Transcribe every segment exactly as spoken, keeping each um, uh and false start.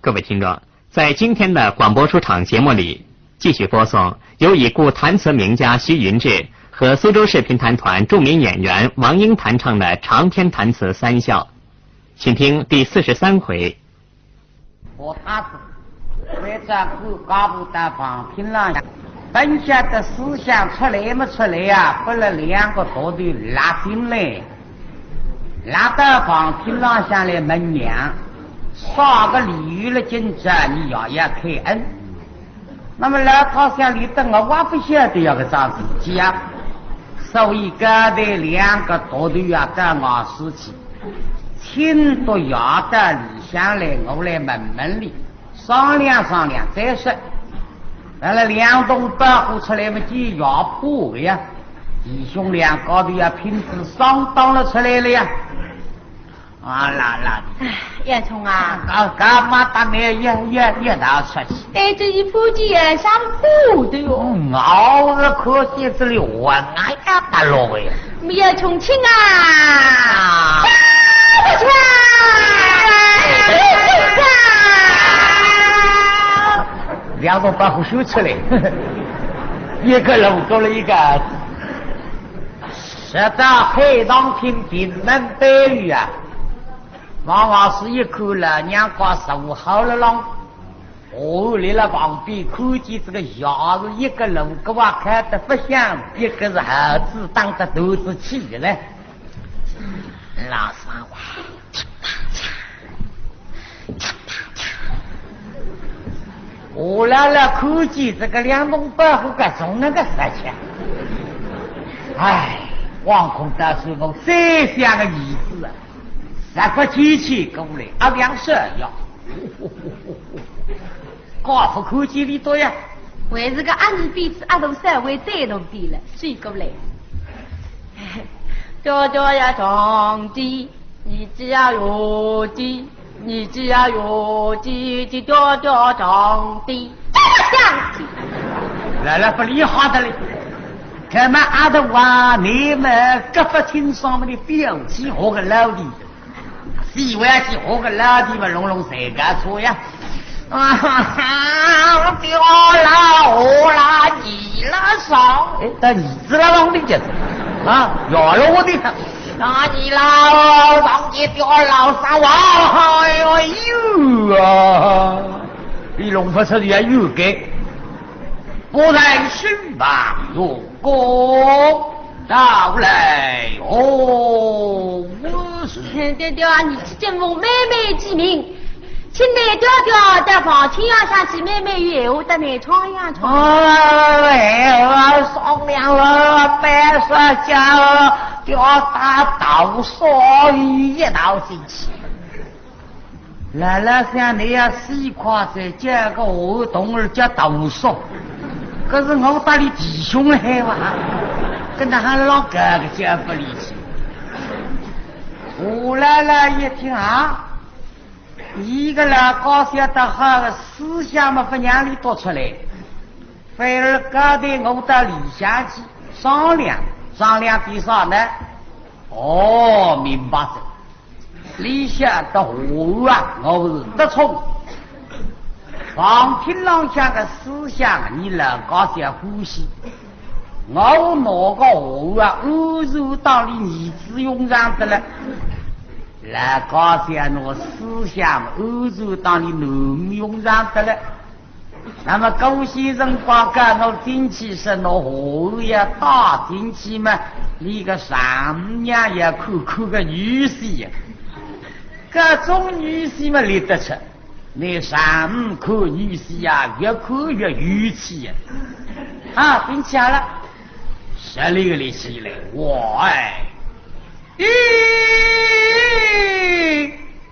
各位听众，在今天的广播书场节目里，继续播送由已故弹词名家徐云志和苏州市评弹团著名演员王英弹唱的长篇弹词《三笑》，请听第四十三回。我打死，为啥不搞不到旁听了？本晓得思想出来没出来呀，拨了两个大头拉进来，拉到旁听浪向来问娘，啥个理由了？今朝你爷爷开恩。那么老太想，你等我，我不晓得要个桩事体啊。所以刚才两个大头啊，到外头去，请到爷到里向来，我来问问你。 商量商量再说。完了，两桶宝火出来嘛，就要破个呀。弟兄两家头呀，拼仔双档了出来了呀。啊啦啦，哎，叶冲啊，干干嘛打那一一一道出去？哎，这一破就要上破的哟。嗯，我是看见这里我哎呀，打落个呀。 没有重庆啊！啊，不错啊！两个把火秀出来，一个路过了一个。直到海棠厅屏门背后啊，王老师一看，老娘家坐好了浪。 哦，立辣旁边看见这个爷是一个路过啊，看得不像，一个是猴子打得肚子气的嘞。老三哇，我来了，看见这个两桶宝火，该从那个时间。哎，王孔大叔，我最想个儿子啊，十八七岁过来，阿两岁呀。 高富看见里多呀。还是个阿二辈子阿头稍微带动点了，追过来。爹爹呀，上帝，儿子呀，有的，儿子呀，有的，爹爹上帝，这个上帝。来了，不厉害的嘞。他们阿头啊，你们各不清爽的表情，我个老弟。 喜欢去喝个老弟嘛，弄弄这个车呀。啊哈哈，我表老我啦，你啦上。哎，到儿子了，弄的就是啊，要了我的。啊，你啦，上去表老三哇，哎呦啊，你弄不出去啊，有个，不然是吧，有个。 到来哦，我是爹爹啊，你去见我妹妹几名，请你爹爹到房间呀，想起妹妹有闲话搭你唱呀唱。哎，我商量了，白说家了，爹打倒少爷一道进去。 老老想你要死快哉，叫个我同儿叫大叔，可是我搭你弟兄了海哇，跟他还老哥哥叫不离去。吴老老一听啊，一个老高兴得好，思想嘛不让你多出来，反而交代我到里向去商量，商量点啥呢？哦，明白哉。 你晓得我啊，我是得宠。房厅浪向个思想，你老家小欢喜。我拿个我啊，安全当你儿子用上的了。老家小拿思想安全当你囡用上的了。 那么顾先生把告我进去是拿下要带进去嘛，你个丈母娘要看看个女婿呀。搿种女婿嘛立得出，你丈母看女婿呀，越看越有趣呀。啊，并且了，十里个里起来，我哎， 咦，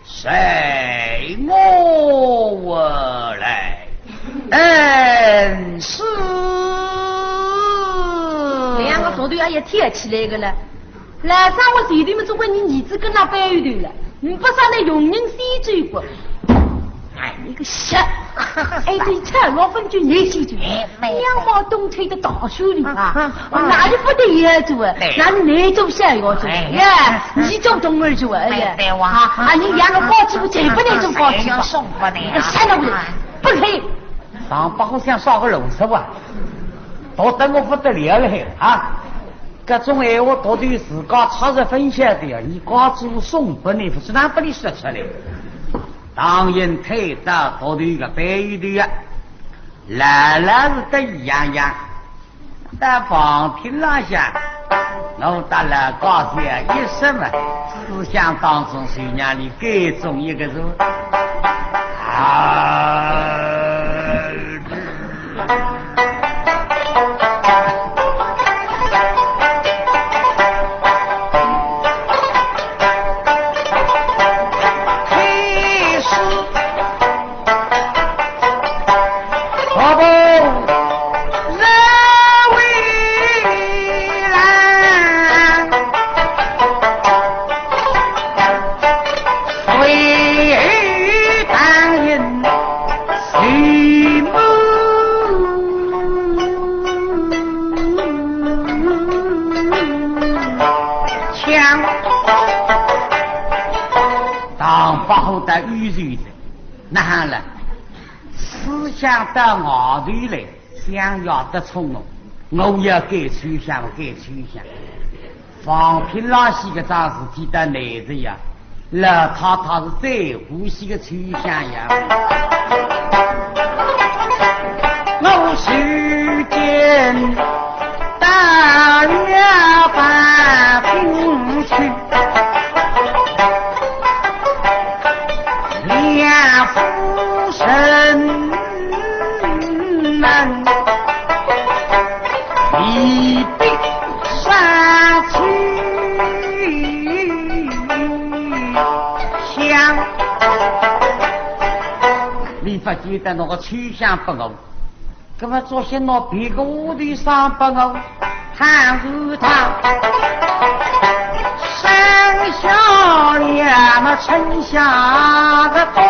随我来。嗯，是。两个舌头也要跳起来个了。老三，我前头么总归你儿子跟他背后头了，你不上那用人先追过。哎，你个小，哎，对，菜老粉就你先追，哎，没有。娘毛东吹的大手里啊，啊，啊，啊。我哪里不得也做啊？对。哪里没做小要做？哎。呀，你做东儿做啊？哎呀，对哇。啊，啊，你两个高起不才不能做高起吧？送拨倷啊。啥人？不配。上把好像耍个龙头啊，读得我不得了了啊！搿种闲话读得自家出入分晓得呀，你家主送拨倷，不是哪拨倷说出来？唐寅退到读书个班里头呀，老老实实一样样。 到旁听了下，我搭老家小一说嘛，思想当中就让你改中一个字。啊，开始 唐伯虎倒有趣哉，哪哼了？ 思想到外头来，想要得宠我，我要改秋香，我改秋香。旁听了下搿桩事体倒难哉呀，老太太是最欢喜个秋香呀。我是见大约把兵去 梁夫人们，你必杀去香。你不记得那个秋香不够， 搿么做些拿别个话题上拨我，倘若他生下了么春香个冬，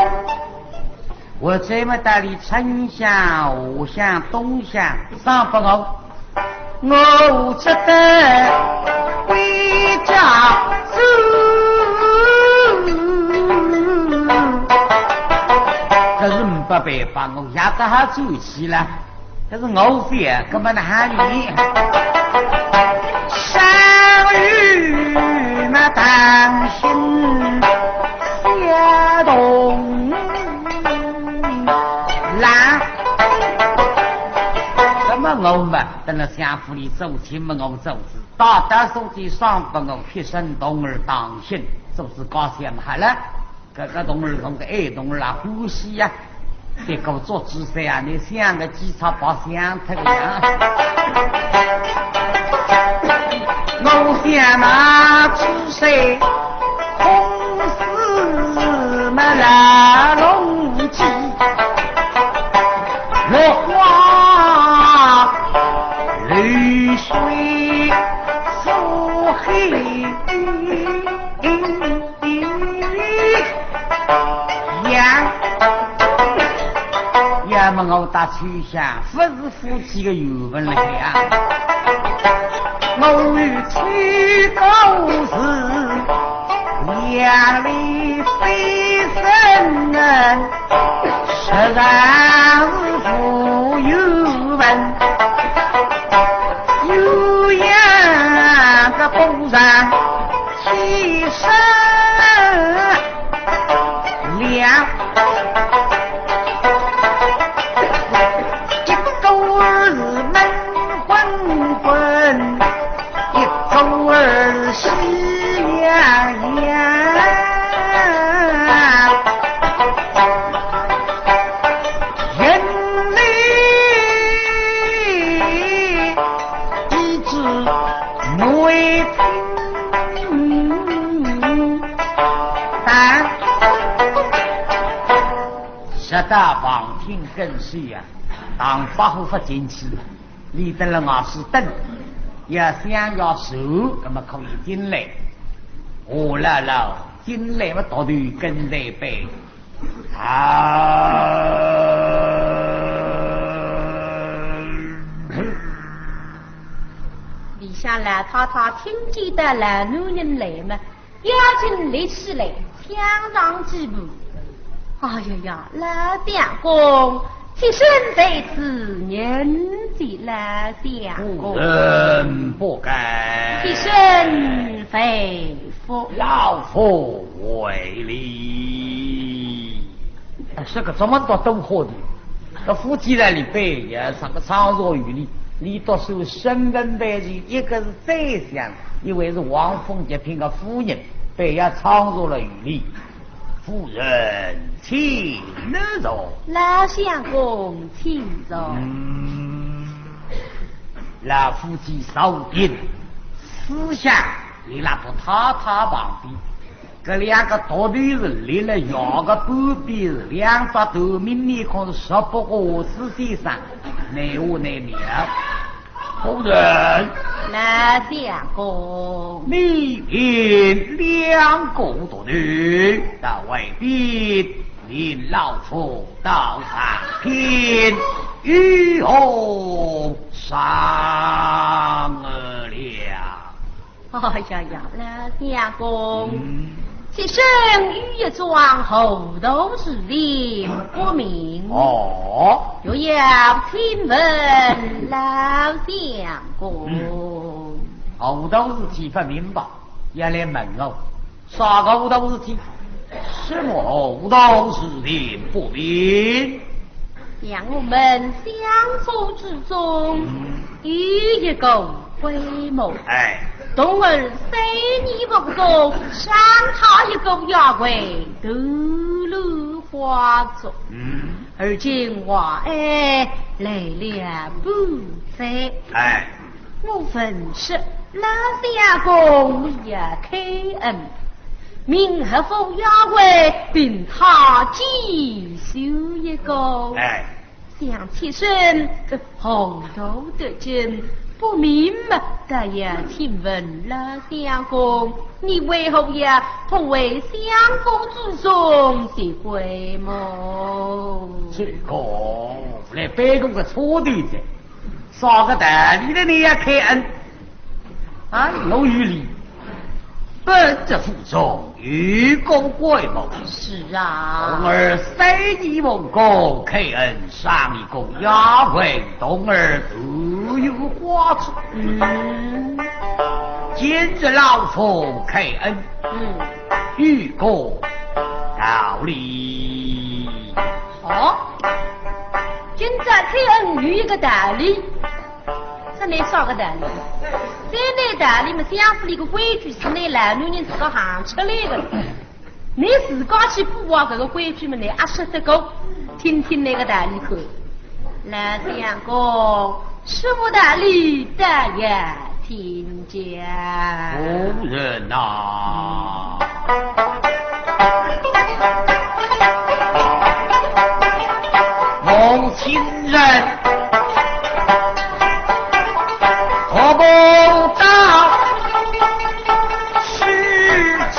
我这么带你春香、夏香、冬香上拨我，我只得回家住。搿是没办法，我也得好转去了。 搿是我非，搿么哪哼呢？山雨嘛当心小童啦。搿么我嘛，等了相府里做亲嘛，我做主，大大手里上拨我一身童儿当心，做主高兴嘛好了。 搿个童儿，搿个矮童儿啊，欢喜呀，别个做主噻啊，你想个几朝白相脱个呀。我想那主噻，空是么来弄起，落花流水，苏黑。 呀，要么我搭秋香，不是夫妻个缘分了呀。我与秋香是两里非生人，实在是无缘分。鸳鸯个不然 七十两，一个儿是闷昏昏，一个儿是喜洋洋。 眼泪一直没停。但直到旁听更细啊，唐伯虎勿进去，俚蹲辣外势等，要想要走，那么可以进来。夏老老进来么，独头跟在背。 啊！里向老太太听见得老男人来么，要紧立起来，抢上几步。哎呀呀，老相公，妾身在此迎接老相公。夫人不敢。妾身回府。老夫回礼。哎，搿个怎么到东河的？搿夫妻在里边也上个唱茶有礼，你读书身份卑微，一个是宰相，一位是王府极品的夫人，被也唱茶了有礼。 夫人请坐。老相公请坐。嗯，老夫妻坐定，思想立辣太太旁边，搿两个独头是立辣腰个半边，是两只头面面孔是十八个胡子先生，难下难妙。 夫人。老相公。你领两个徒弟到外边，命老夫到上边，与我商量。哎呀呀，老相公。嗯。 妾身有一桩糊涂事情不明。哦。又要请问老相公。嗯。糊涂事体不明白，也来问我。啥个糊涂事体？什么糊涂事体不明？ 像我们相府之中，嗯。有一个闺母，哎。童儿三年不过，赏她一个丫鬟，头路花烛。嗯。而今话哀来了半载。哎。 我闻说老相公你也开恩，命何府丫鬟并她寄绣一个。哎。想妾身这糊涂得紧，不明白，倒要请问老相公，你为何要破坏相府之中的闺母？这个，来背后个错对的。 啥个道理呢？你要开恩？啊，我有理。本这府中有个闺母。是啊。童儿三年不过，开恩赏一个丫鬟，童儿头有花烛。嗯。今日老夫开恩，嗯。有个道理。 哦，今朝开恩有一个道理，这倷啥个道理？再倷道理嘛，相府里个规矩是倷老女人自家行出来的。倷自家去破坏搿个规矩嘛，倷阿说得过？听听倷个道理看。老相公，什么道理？大爷听见。夫人呐， 蒙亲人托梦到徐州，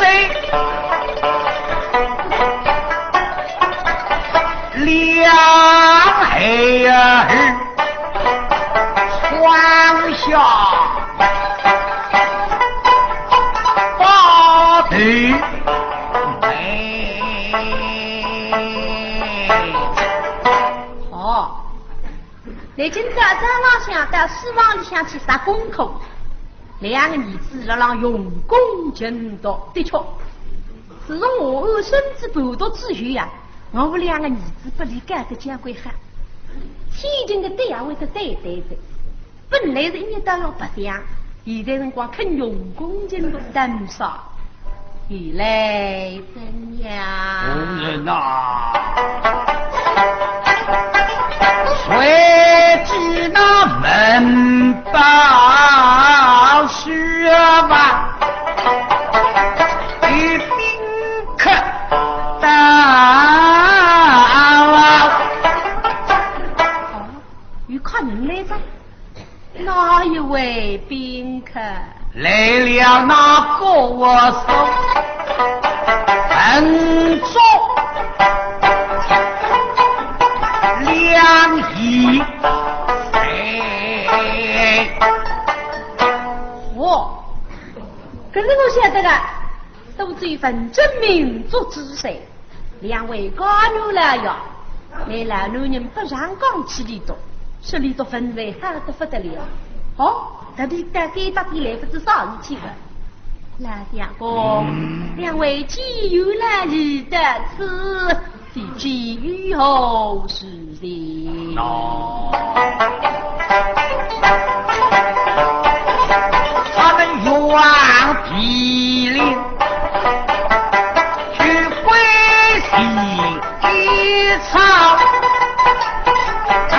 两孩儿 双下八头。哦，倷今朝早浪向到书房里向去煞功课，两个儿子辣浪用功勤读，的确，自从我儿孙子半读之后呀，我两个儿子拨俚教得交关好，天天个对也会得对对对。 本来是一日到夜白相，现在辰光肯用功勤读，等煞。原来怎样？夫人呐，谁知那门把手啊，与宾客到。哦，有客人来哉。 哪一位宾客？来了那个我说，文竹两姨。哎。哦，搿是我晓得个，苏州文竹名竹之谁？两位官员了呀，那老男人不上讲起俚笃，说俚笃文才好得不得了。哦，特地到该搭点来不知啥事体个。老相公，嗯。两位既有来意到此，是机遇何事？ 他们远地灵，去归西草。啊，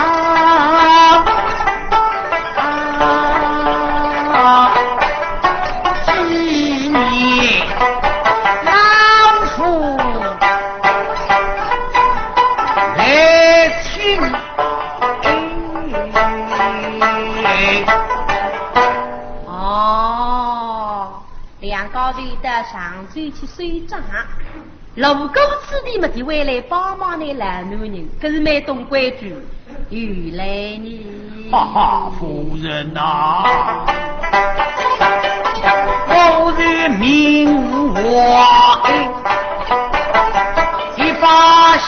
啊，今年老夫来请 哦，两家头到常州去算账，路过此地么，就会来帮忙那老男人，搿是蛮懂规矩。有来呢。哈哈，夫人呐，我是命我，一把香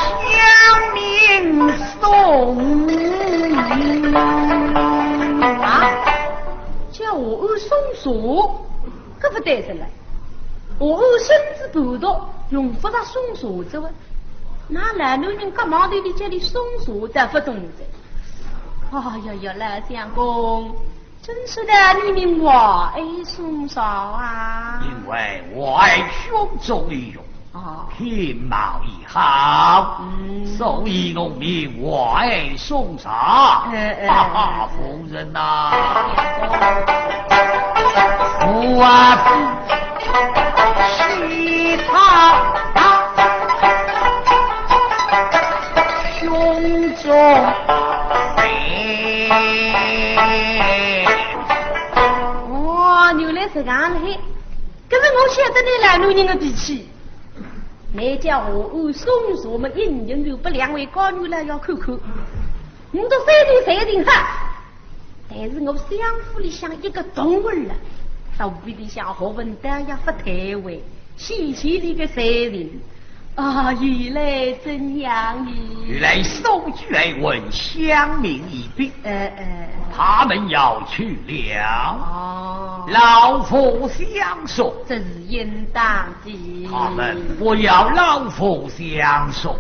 茗 送。啊？叫华安送茶？搿勿对哉了。华安身子不独，用勿着送茶哉哇。那老男人干嘛头里叫俚送茶，倒勿懂哉。哎呀呀，老相公， 真是的，你命我爱送茶啊？因为我爱兄长的用，哦。品貌也好，嗯。所以我命我爱送茶。哎，哎，哈哈，哎，哎。夫人呐，我啊，是他啊，兄长。 哦，原来是搿样嘿。搿是我晓得倷老男人的脾气。倷叫华安送茶么，硬硬就拨两位官员了要看看。我到山里山里哈，但是我相府里向一个童儿了，到屋里向学问倒也勿退位，稀奇里个才情。 啊，原来怎样呢？原来送酒来问香茗一别，呃，呃。他们要去了。哦。老夫相送。这是应当的。他们不要老夫相送。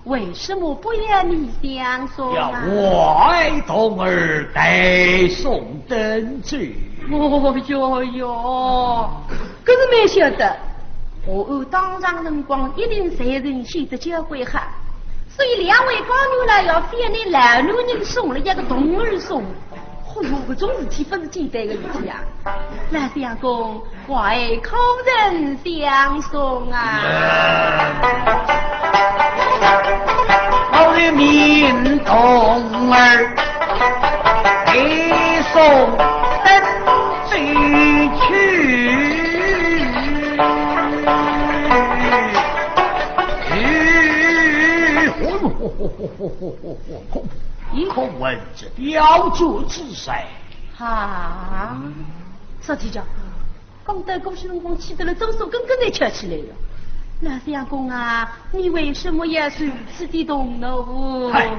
为什么不要你相送啊？要我爱童儿代送登舟。哦哟哟， 搿是蛮晓得，华安当场辰光一定才情显得交关好，所以两位官员呢，要非拿老男人送了一个童儿送。哦哟，搿种事体勿是简单的事体啊。老相公，我爱可曾相送啊？我的命童儿 背送登舟去。咦？可，可闻这刁钻之才。啊，啥体讲？ 讲到搿些辰光，气得了，嘴唇根根侪翘起来了。老相公啊，你为什么要如此的动怒？嗨，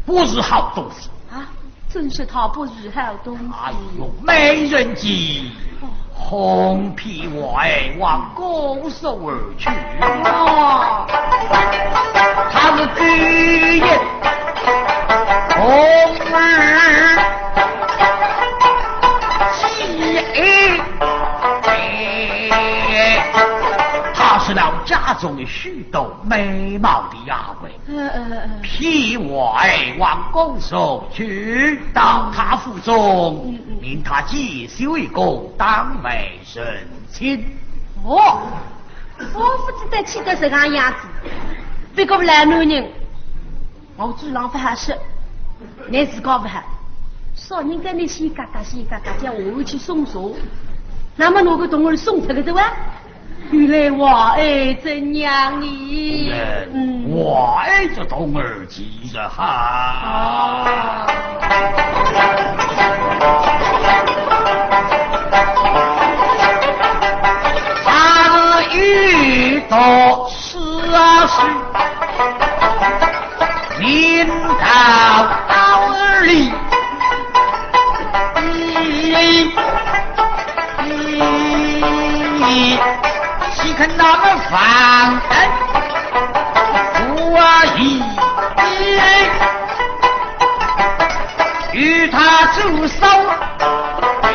不是好东西。啊，真是他不是好东西。哎呦，美人计，哦。哄骗我爱往姑苏而去。哦。他是第一 童儿，既爱她是老家中的许多美貌的丫鬟，嗯，嗯，嗯。骗我爱往姑苏去，到她府中，嗯，嗯。命她介绍一个当媒成亲。哦，我勿知道气得这个样子，这个老男人 我嘴上勿好说，倷自家勿好。啥人跟倷先嘎嘎先嘎嘎，叫我去送茶，那么拿个童儿送脱个对伐？原来我爱怎样呢？嗯。我爱这童儿其实哈。哦。他是一道 是啊，明朝里，岂肯那么放任？我一与他住手。哎，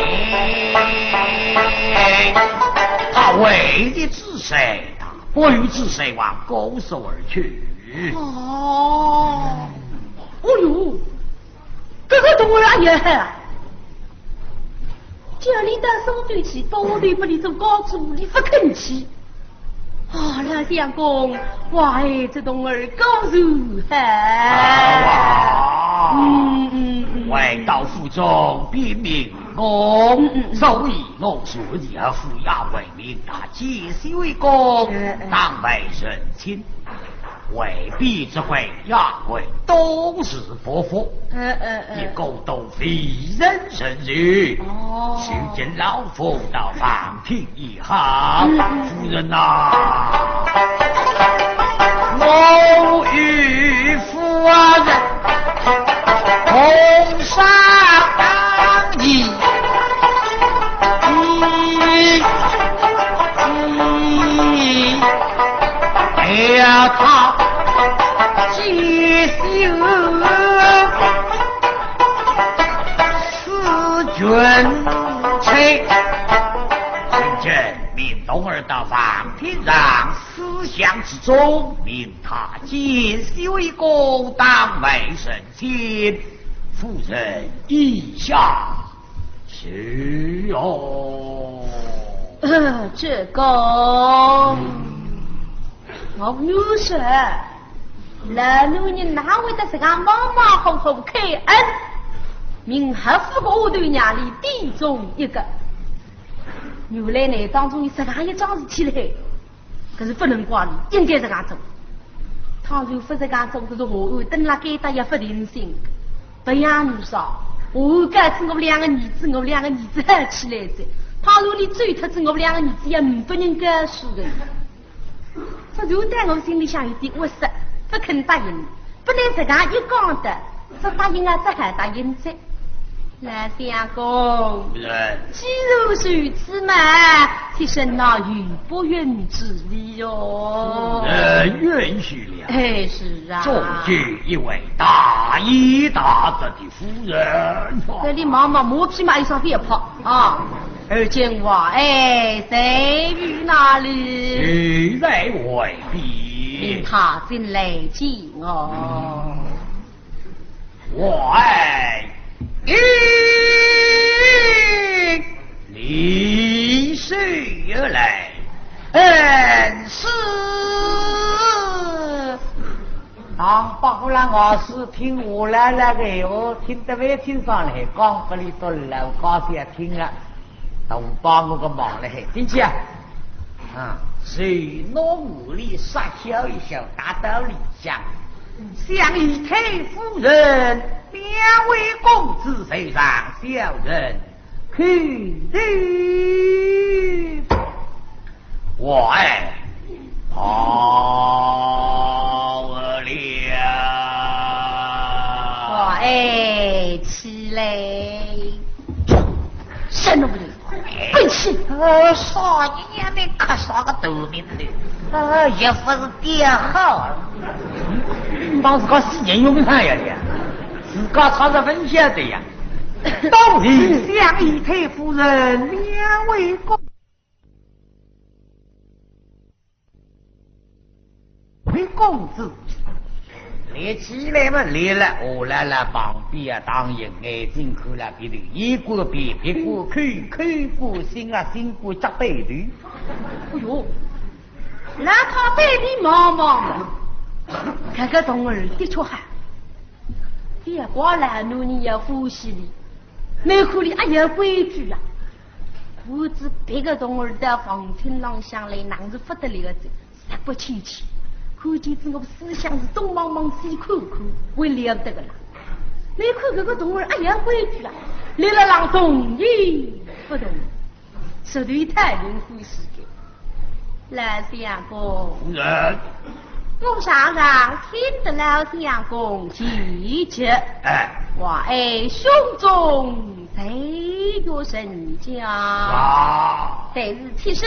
他为的是谁？ 不与之谁王勾手而去。哦，哦哟，搿个童儿啊也好啊，叫俚到苏州去，勿会拨俚做高祖，俚勿肯去。啊，老相公，我爱这童儿高寿好。好啊。嗯，嗯，嗯。回到府中禀明公，嗯，嗯，嗯。所以我说你要抚雅为 明大奸细为公，嗯，嗯。当为人亲，为婢之回雅为都是伯父，嗯，嗯，嗯。一个都非人人事。哦。如今老夫到房厅一行，嗯，嗯。夫人呐，我与夫人 同上当年，哎呀，他解救四君妻。请见明童儿到房厅上，思想之中，明他奸细为公，当为人 请夫人意下。是哦。呃，这个，我女婿，老男人哪会得自家马马虎虎开恩，命黑府个丫头让俚点中一个？原来呢，当中有实梗一桩事体嘞。 搿是勿能怪俚，应该实梗做。倘若勿实梗做，搿是下暗蹲辣该搭也勿定心。勿要你说，下暗告诉我两个儿子，我两个儿子好起来哉。倘若俚走脱仔，我两个儿子也呒不人告诉个。搿就在我心里向有点窝塞，勿肯答应。 勿能实梗一讲的，只答应啊，只好答应哉。老相公，夫人。既然如此嘛，妾身哪有不允之理哟？夫人允许了。哎，是啊。终究一位大义大德的夫人。搿里忙忙马屁嘛，一声覅拍啊。而今话，哎，在于哪里？就在外边。命他进来见 哦。我爱你，你是来恩师。啊，包括了我是听我来那个哟，听得蛮清爽嘞，讲不哩都老高兴听了。 大王帮我个忙嘞，嘿，进去啊。啊，随侬屋里撒娇一笑，大道理讲，想姨太夫人，两位公子在上，小人叩头。我哎，跑了。我哎，起来。 什么不对？哎，滚去！呃，少爷，你还没看啥个头名的？呃，也不是点好。当自家死人用不上呀的，自家差是分晓得呀。到底想姨太夫人两位公 回公子，立起来嘛，立了，下来了，旁边啊，当心，眼睛看了鼻头，耳朵鼻，鼻哥口，口哥心啊，心哥脚背头。哎哟，那他对你毛毛的，搿个童儿的确好，覅怪老奴你要欢喜哩，难看哩也有规矩啊。我知别个童儿到房厅浪向来，哪是勿得了个， 十八千千，看见仔我思想是东望望西看看，还了得个啦。你看搿个童儿，哎呀，规矩啊，立了浪动也勿动，实头一太灵欢喜个。老相公，夫人，我常常听得老相公提及，哎。话哎胸中才有人家。啊。但是妾身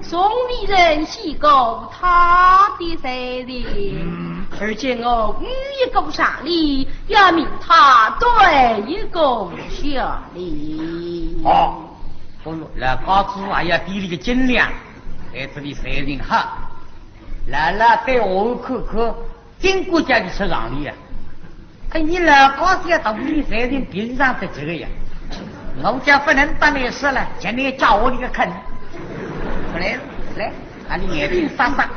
从未曾见过他的才情，嗯。而且我有一个常理，要命他对一个下联。哦，不，老高子还要提了个斤两，哎，这里才情好。 老老对我看看，真个叫你出常理啊！哎，你老高子要同你才情平常得这个呀，我家不能搭你说了，叫你叫我那个坑。来，来，把你眼睛眨眨，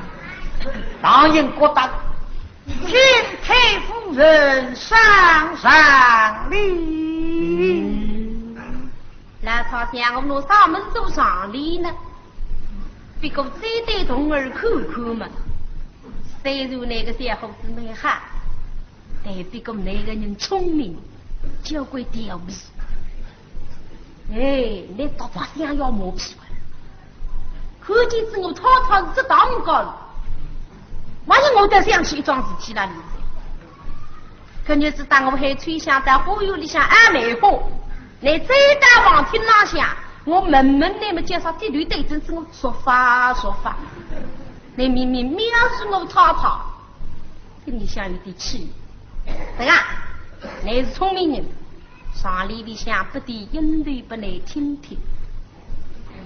唐寅过当，请太夫人上上联。 老太想我拿啥么事做上联呢？不过再对童儿看看嘛，虽然那个小伙子蛮好，但不过那个人聪明，交关调皮。哎，那大把想要磨皮。 看见仔我太太是这当个，万一我再想起一桩事体来哩。搿日子当我还吹响在花园里向按梅花，你再到房厅浪向，我问问你们介绍的对对真是我说法说法。你明明藐视我太太，心里向有点气。对啊，你是聪明人，上联里向不点音头拨你听听。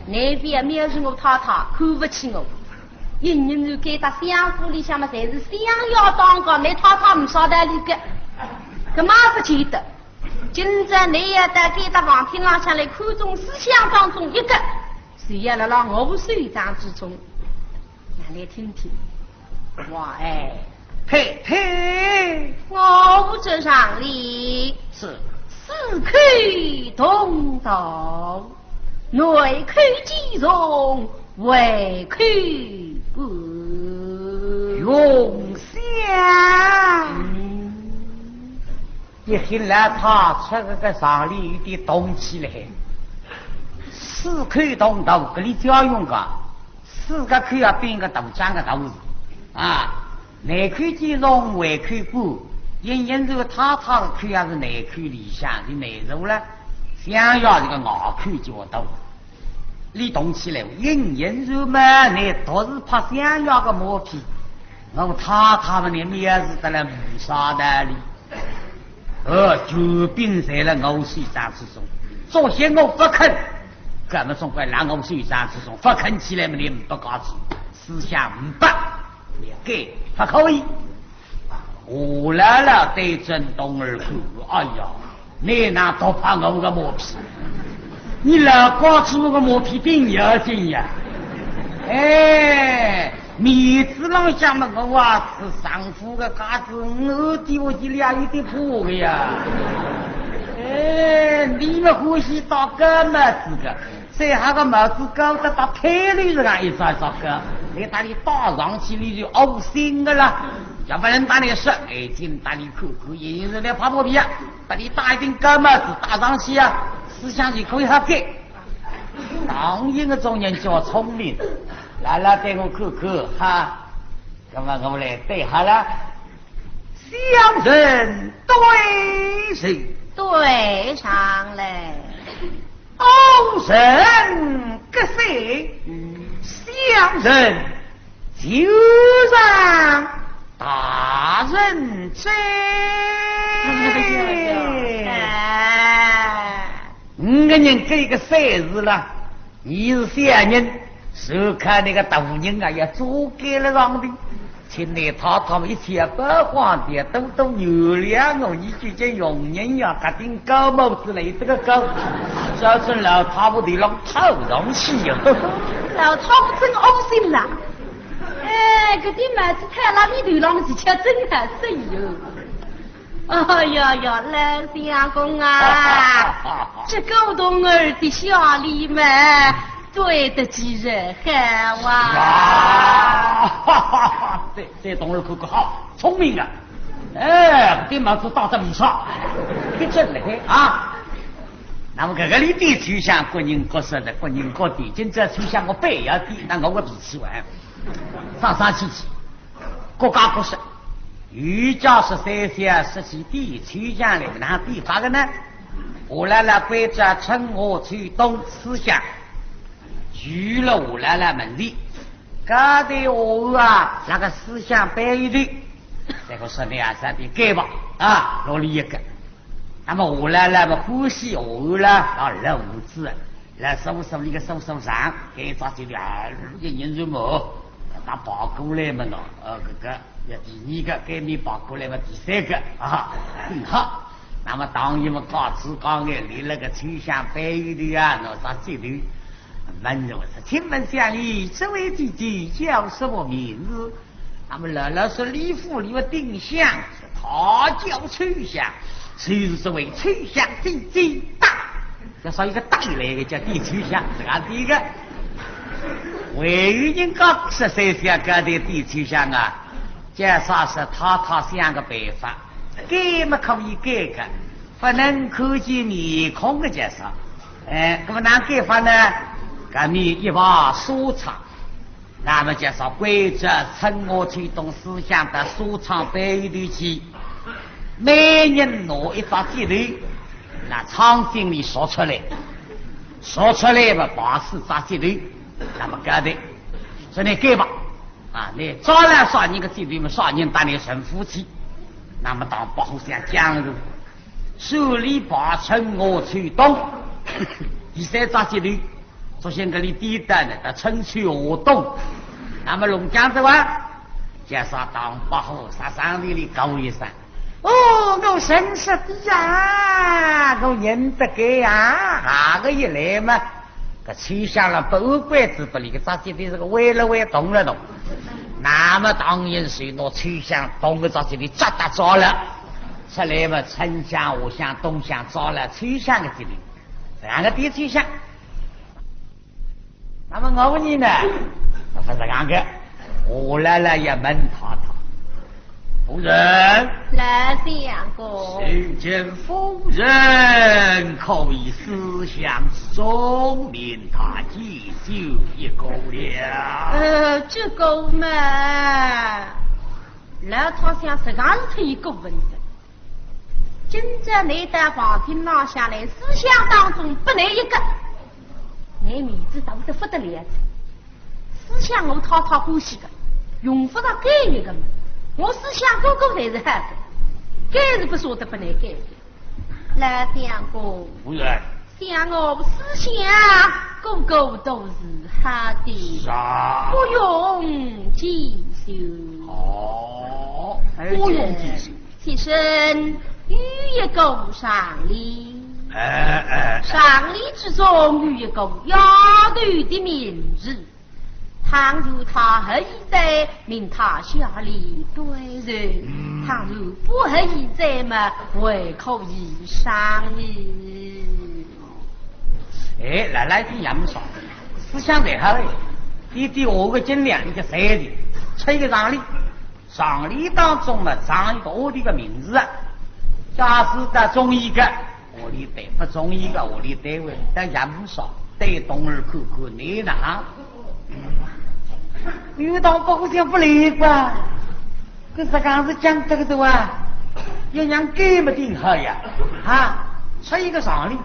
你覅藐视我太太，看勿起我。因为该搭相府里向嘛，侪是相爷当家，你太太没啥道理个，搿么勿见得。今朝你要到该搭房厅浪向来看中思想当中一个，谁要辣辣我手掌之中。 拿来听听。哇哎，太太，我这上联是四口同道，内口兼容，外口不。用心。嗯，一听了他出这个上联有点动气了。四口同道，搿里叫用个。 四个口要变个大张个大字啊，内口兼容，外口不，因为是太太个口也是内口里向的内容了，相爷这个外口叫大。你动起来，因为是嘛，你都是拍相爷个马屁，我太太嘛，你面子得来没啥道理。 呃，权柄在了我手掌之中，作兴我不肯，搿么总归辣我手掌之中，不肯起来么，你不高兴，思想不，你该不可以。我老老对准童儿看，哎呀，你哪都拍我个马屁，你老高子我个马屁顶要紧呀，哎。 面子浪向嘛，我啊是丈夫个架子，我跌下去了有点怕个呀。哎，你们欢喜戴高帽子个，最好个帽子高得搭台楼实梗一只一只高，你搭伊戴上去你就窝心个啦。要不然搭伊说，哎，今搭伊看看，也是来拍马屁啊，搭伊戴一顶高帽子戴上去啊，思想就可以好改。唐寅个种人叫聪明，老老对我看看哈。 那么我们来对好了。小人对谁？对上来。偶然得势，嗯。小人就让大人哉。哎。五个人搿个三字了，你是小人，就看那个大人啊，也做该了上的。 请你太太们一切不妨的，多多原谅我，你究竟容忍呀，搿顶高帽子来这个高，小生老太婆头浪套上去呀。老太婆真窝心啦。哎，搿顶帽子套辣你头浪，的确真合适哟。哎呀呀，老相公啊，这个童儿的下联嘛，对得起人好啊。啊，哈哈哈，这，这童儿可可好，聪明啊。哎，搿顶帽子戴得没错，搿真厉害啊。那么搿个里边就像各人各色的，各人各的，今朝就像我白要的，那我个脾气完，上上去去。各家各室，有家室三小，说起点秋香来，哪点法个呢？我来了关照春夏秋冬四香，除了我来了门前，搿对下啊，那个四香摆一对，这个说的啊，三对给吧，啊，落里一个。那么我来了嘛，欢喜我了，啊，老子。 来，叔叔，你个叔叔上，该只节头啊，一人一毛，他跑过来嘛喏，呃，搿个，要第二个，该面跑过来嘛，第三个，啊，嗯，好。那么当然嘛，告辞讲哎，你那个秋香摆一对啊，喏，只节头，问我说，请问乡里，这位姐姐叫什么名字？ 那么老老说李府里面丁香，是他叫秋香，就是这位秋香姐姐大。要说一个大来个叫丁秋香，是俺第一个。还有人讲十三香搿点丁秋香啊，介绍是太太想个办法，改么可以改个，不能看见面孔个介绍。哎，那么哪改法呢？搿面一把纱窗， 那么介绍关照春夏秋冬四香到纱窗背后头去，每人拿一只节头，拿窗顶里缩出来，缩出来嘛，摆四只节头，那么搿个，说你改吧，啊，你招来啥人个节头嘛，啥人搭你成夫妻，那么当白虎想讲个，手里把春夏秋冬，第三只节头， 首先搿里点灯呢，到春秋夏冬。那么弄僵的话，介绍当伯虎，啥上头里告一声。哦，我认识的呀，我认得个呀，哪个一来嘛，搿秋香了，不按规矩，不理个，只觉得这个歪了歪，动了动。那么当然是拿秋香动个只觉得抓得着了。出来嘛，春香、夏香、冬香抓了秋香个节头，这样个点秋香。 那么我呢？不是这样个，我来了也问太太。夫人，来，相公。请见夫人，可以思想之中，命他解救一个了。呃，这个嘛，老太想实梗是忒过分哉。 今朝你到房厅浪向来，思想当中不难一个，你面子大得不得了。思想我讨讨欢喜个，用不着改一个嘛。我思想哥哥才是好个，改是不舍得不难改个。老相公，夫人，想我思想哥哥都是好的，是啊，不用解愁。哦，哎，不用解愁。 其实有一个常理，哎，哎，哎。常理之中有一个丫头的名字，倘若她合意哉，命她下里对人；嗯。倘若不合意哉嘛，还可以商议。哎，老老一听也没啥，思想侪好了，弟弟我个斤两，你就随的，出一个常理。 常理当中嘛，常一个丫头个名字啊，假使得中意个，屋里对，不中意个，屋里对位，但也没啥，对东儿看看，你呢？有当不过想不来个，搿实梗是讲这个的哇，要让改么顶好呀，啊，出一个常理。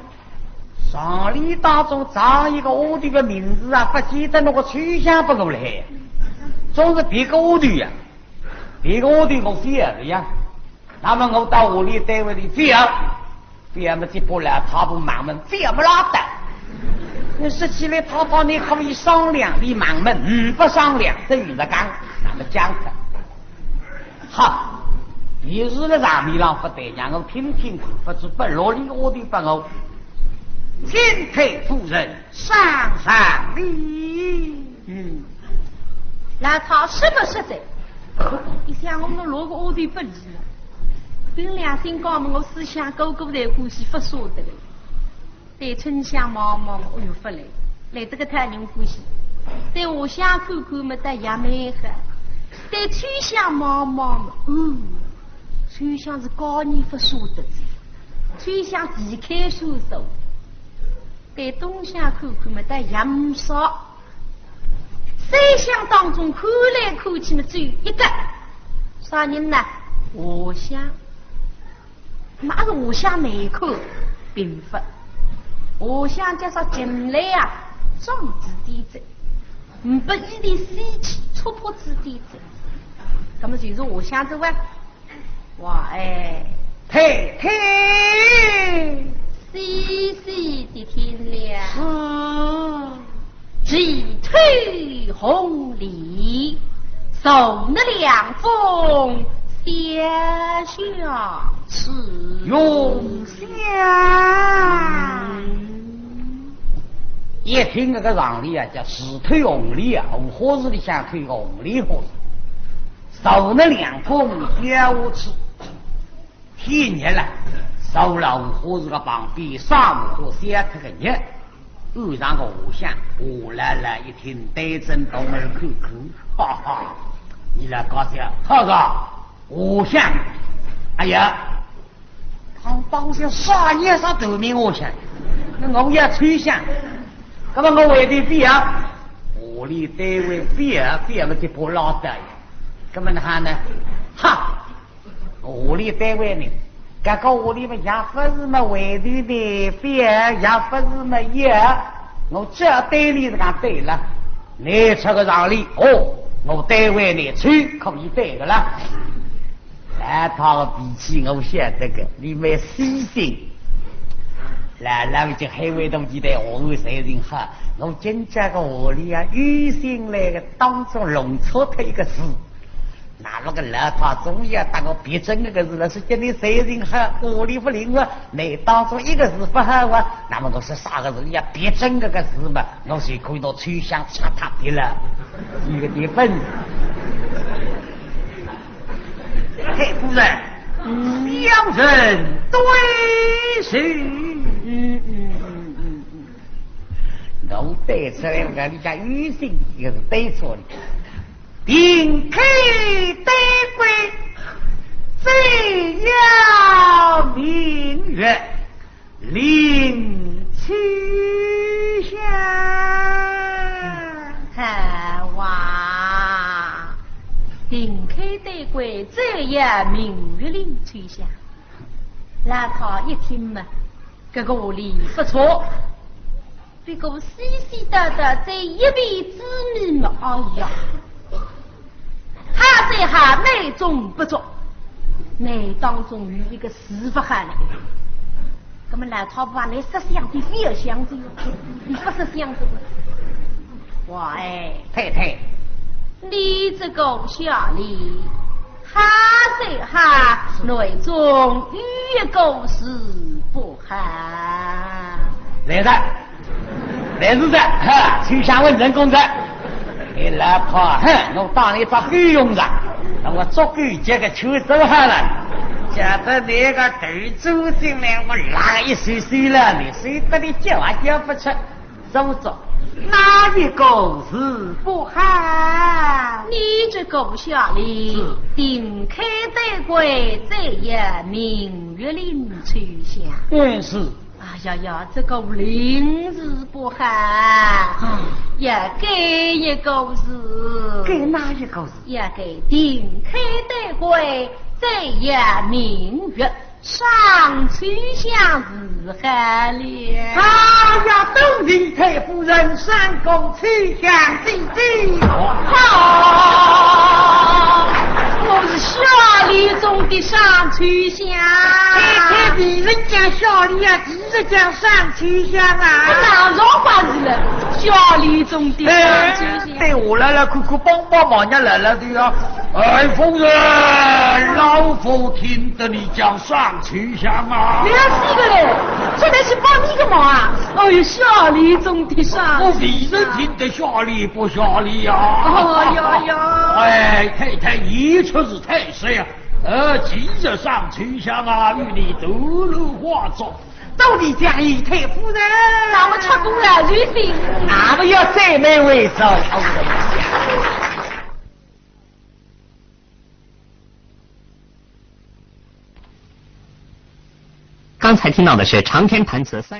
常理当中常一个丫头个名字啊，不见得那个秋香不过来，总是别个丫头呀。 别个丫头我非要个呀，那么我到屋里单位里非要，非要么这不来，他不忙么，非要么拉倒。你说起来，他他你可以商量，你忙么，嗯，不商量，等于在讲，那么讲的。好，你是个上面浪不对，让我听听看，不知不落里丫头把我，钦差夫人上上礼。 嗯，那他什么实在？一想我们落个丫头本事呢，凭良心讲嘛，我思想哥哥才欢喜不舍得个。对春香望望，哎哟，不来，来这个太人欢喜。对夏香看看嘛，倒也蛮好。对秋香望望嘛，嗯，秋香是高年不舍得，秋香皮开手手。 对冬香看看嘛，倒也没啥。三香当中看来看去嘛，只有一个，啥人呢？华相。那个华相难看，并不。华相叫啥进来啊，装仔点子，唔拨伊点稀奇，戳破仔点子。那么就是华相这位。哇哎，太太，细细的听了。是。 提头红梨，受了两封小相。是。容相。一听搿个上联啊，叫提头红梨啊，五花字里向头个红梨花字，受了两封小相。 天热了，受了五花字个旁边，啥五花消脱个热。岸上个华相，华老老一听，对准东门看看，哈哈，伊拉高兴，好个，华相，哎呀，当当是啥人啥头名华相，那我也抽相，那么我回头表啊，华联单位表，表么就不老得呀，那么哪哈呢？哈！ 华联单位呢，搿个华联嘛，也勿是么回头呢，反而也勿是么也，我只要对你是讲对了，你出个上联，哦，我单位呢，抽可以对个了。哎，他个脾气我晓得个，你蛮细心。老老就海外同志对我们侪人好，我真正个华联啊，有心来个当中弄错脱一个字。 那么个老太总要搭我别针搿个字了，是叫你谁人好，我理不灵啊，你当中一个字不好啊，那么我是啥个字，你要别针搿个字嘛，我是可以拿抽相插他别了，一个点分。太夫人，嗯。小人对谁？嗯，嗯，嗯，嗯，嗯。我对出来了，你家有心，一个是对错的。 定开丹桂，摘要明月，临秋香。好哇，定开丹桂，摘要明月，临秋香。老太一听嘛，搿个话里不错。 不过细细道道这一片之谜嘛，哎呀，好在好，美中不足，难当中有一个字不好呢。那么老太婆啊，你设想的不要想这个，你不设想这个。喂，太太，你这个下联，好在好，内中有一个字不好。来了。 来是哉，哈，秋香问成功哉。哎，老婆，哼，我当你只狗用哉，那我足够这个球走好了。假得那个头猪进来，我拉一水水了，你水得你叫啊叫不出，怎么做？哪一个是不好？你这个下联，是。定开丹桂，摘要明月，临秋香。嗯，是。 哎呀呀，这个临字不好，啊。要改一个字。改哪一个字？要改定开丹桂，摘要明月，上秋香字好了。哎呀，多谢太夫人，上个秋香姐姐。好，我是下联中的上秋香。太太，你人家下联啊， 你这叫上秋香啊？那上话是了，下联中的上秋香。哎，对我来了，苦苦帮帮忙，人家来了对呀。哎，夫人，老夫听得你讲上秋香啊。你要死个嘞，出来去帮你个忙啊？哦哟，下联中的上秋香。我未曾听得下联不下联呀。哦呀呀。哎，太太，你确实太师呀。 呃，今日上秋香啊，与你斗论画作，到底讲与太夫人。那么出宫了，如今。那么要再没为首。刚才听到的是长篇弹词三